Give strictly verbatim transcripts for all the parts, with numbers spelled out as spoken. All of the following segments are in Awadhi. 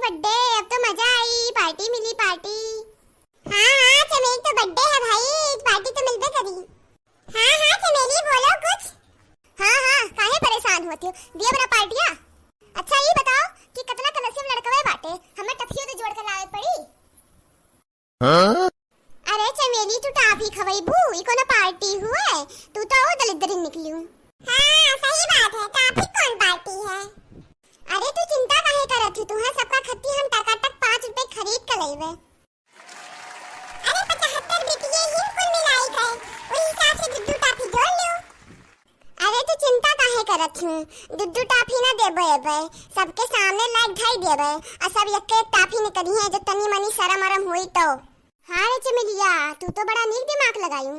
birthday, अब तो मजा आई, party मिली, party। हाँ, हाँ, चमेली तो birthday है भाई, party तो मिलबे करी। हाँ, हाँ, चमेली बोलो कुछ। हाँ, हाँ, काहे परेशान होती हो, दिया बना पार्टिया। अच्छा, ई बताओ कि कितना कलसियम लड़कवे बाटे, हमें टफियो तो जोड़ के लावे पड़ी। हाँ? अरे चमेली, तू टाफी खवैबू, ई कोनो पार्टी हुए? तू तो और दलिद्री निकली हूँ। हाँ, सही बात है, टाफी कौन पार्टी है? अरे तू चिंता काहे करत ही, तुहे सबका खत्ती हम टकाटक पाँच रुपए खरीद के लेबे। अरे पचहत्तर बिटिये ही कुल मिलाई गए, वही हिसाब से दुद्दू टाफी जोड़ लो। अरे तू चिंता काहे करत हूँ, दुद्दू टाफी ना देबे एबे, सबके सामने लाइक ढाई देबे, और सब एक एक टाफी निकली है जो तनी मनी शरम अरम हुई तो। हाँ रे चमेलिया, तू तो बड़ा नीक दिमाग लगायू।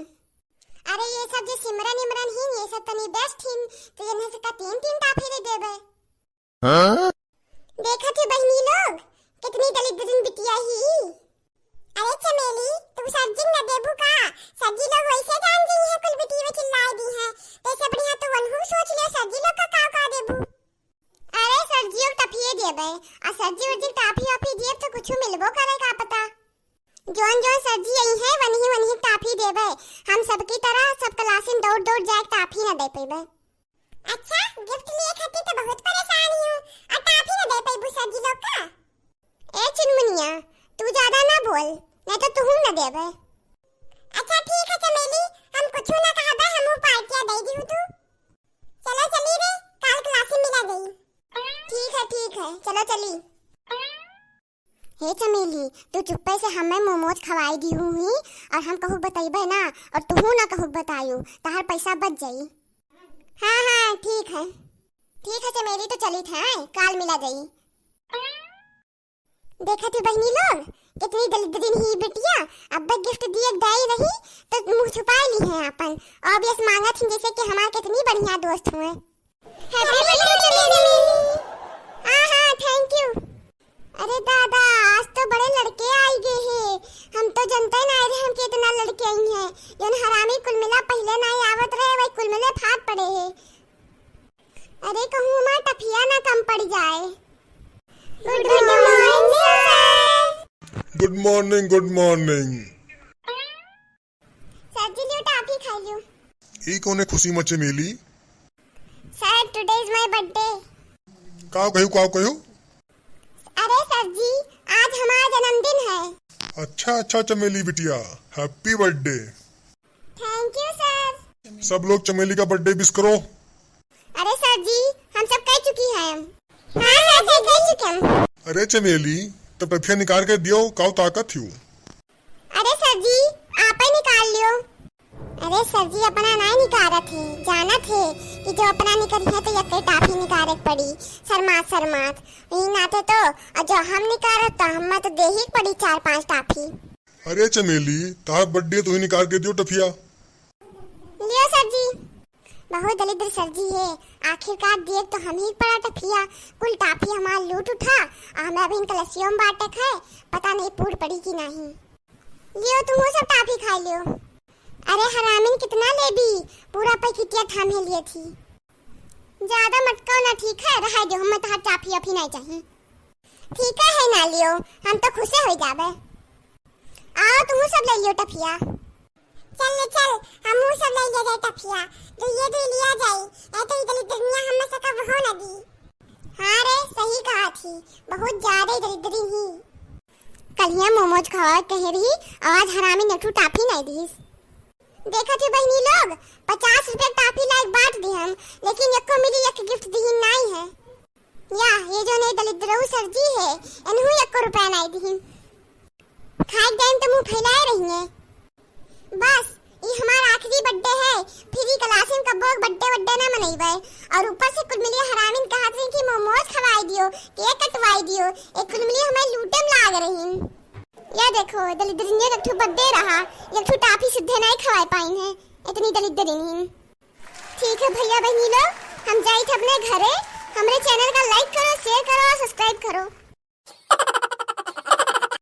अरे ये सब जे सिमरन इमरन ही, ये सब तनी बेस्ट ही, तो इन्हें से का तीन तीन टाफी दे देबे। हाँ? देखत ही बहिनी लोग, कितनी दलिद्रिन बिटिया ही। अरे चमेली, तू सर जी न देबू का? सर जी लोग वैसे जान गई है, कुल बिटिया चिल्लाए दी है, तो ऐसे बढ़िया तू वनहू सोच लियो, सर जी लोग का का का देबू। अरे सर जी लोग टफिए देबे, आ सर जी उर्जी टाफी वाफी देब तो कुछ मिलबो करे का पता। जोन जोन सर जी आई है, वनही वनही टाफी देबे। हम सबकी तरह सब क्लासिन दौड़ दौड़ जाए टाफी न दे पेबे। अच्छा, गिफ्ट लिए खातिर तो बहुत परेशान ही हूँ, और टाफी न दे पैबू सर जी लोग का? ए चुनमुनिया, तू ज्यादा ना बोल, नहीं तो तुहू न देबे। अच्छा ठीक है चमेली, हम कुछ ना कहबे, हमहू पार्टिया दे दिहू तू। चलो चली रे, काल क्लास में मिला गई। ठीक है, ठीक है, चलो चली। हे चमेली, तू चुप्पे से हमें मोमोज खवाई दी हुई, और हम कहूँ बतैबे ना, और तुहू ना कहूँ बतायू, तहार पैसा बच जाई। हाँ, हाँ, ठीक है। ठीक है चमेली, तो चलित है, काल मिला जाई। देखत ही बहिनी लोग, कितनी दलिद्रिन ही बिटिया, अब गिफ्ट दिए दाई रही, तो मुँह छुपाए ली है अपन, और अब यस मांगत ही जैसे कि हमार कितनी बढ़िया दोस्त हुए। Happy birthday चमेली। हाँ, हाँ, thank you। अरे दादा, आज तो बड़े लड़के आई गए हैं। हम तो जनते ना रहे हम कि इतना लड़के आई हैं। जौन हरामी कुल मिला पहिले ना आवत रहे, वही कुल मिले फाट पड़े हैं। अरे कहूँ हमार टफिया ना कम पड़ जाए। Good morning, sir। Good morning, good morning। Sir ji, लियो टाफी खा लियो। ई कौने खुशी में चमेली? Sir, today is my birthday। का कहू, का कहू? अरे सर जी, आज हमारा जन्मदिन है। अच्छा, अच्छा चमेली बिटिया, happy birthday। Thank you sir। सब लोग चमेली का birthday wish करो। अरे सर जी, हम सब कह चुकी हैं। हाँ सर जी, कह चुके हम। अरे चमेली, तो टफिया निकाल के दियो, काउ ताकत हियो। अरे सर जी, आप ही निकाल लियो। अरे सर जी, अपना नाई निकारत है, जानत है कि जो अपना निकरी है तो यक्के टाफी निकारे के पड़ी, शर्मात शर्मात। यही नाते तो, और जो हम निकारत तो हमें तो देही के पड़ी चार पांच टाफी। अरे चमेली, तहार birthday, तू ही निकाल के दियो टफिया। लियो सर जी। बहुत दलिद्र सर जी है, आखिरकार दिए तो हम ही पड़ा टफिया, कुल टाफी हमार लूट उठा, आ हमें अभी कलसियों में बाटक है, पता नहीं पूर पड़ी कि नहीं। लियो तुम सब टाफी खा लियो। अरे हरामिन कितना लेबी, पूरा पैकेटिया थामे लिए थी। ज्यादा मटकाओ ना, ठीक है, रहा दो, हमें तहार टाफी अफी नहीं चाहिए। ठीक है, है ना लियो, हम तो खुशे हो जाबे। आओ तुम सब ले लियो टफिया। चल ले चल, हमहू सब ले ले जाए टफिया। तो ये तो लिया जाए, ऐ तो इधर इधर दुनिया हम में से कब हो न दी। हाँ रे, सही कहा थी, बहुत ज्यादा दरिद्री ही। कलिया मोमोज खावा कहे रही, आज हरामी नेठू टाफी नहीं दीस। देखा थी बहनी लोग, पचास रुपया टाफी लायक बांट दी हम, लेकिन एको मिली एक गिफ्ट दी नहीं है। या, ये जो नहीं दलिद्रऊ सर जी है, इन्हू एको रुपया नहीं दी। खाए टाइम तो मुंह फैलाए रही है। बस, ई हमार आखिरी birthday है, फिर ई क्लासिन कब्बो birthday वर्डे ना मनइबे। और ऊपर से कुल मिलिया हरामिन कहत रही कि मोमोज खवाई दियो, cake कटवाई दियो, एक कुल मिलिया हमें लूटे में लाग रही। या देखो, दलिद्रिनिया के एक ठो birthday रहा, एक ठो टाफी सुद्धे नहीं खवाए पाइन है, इतनी दलिद्रिन। ठीक है भैया बहनी लोग, हम जाइत अपने घरे। हमरे channel का like करो, share करो और subscribe करो।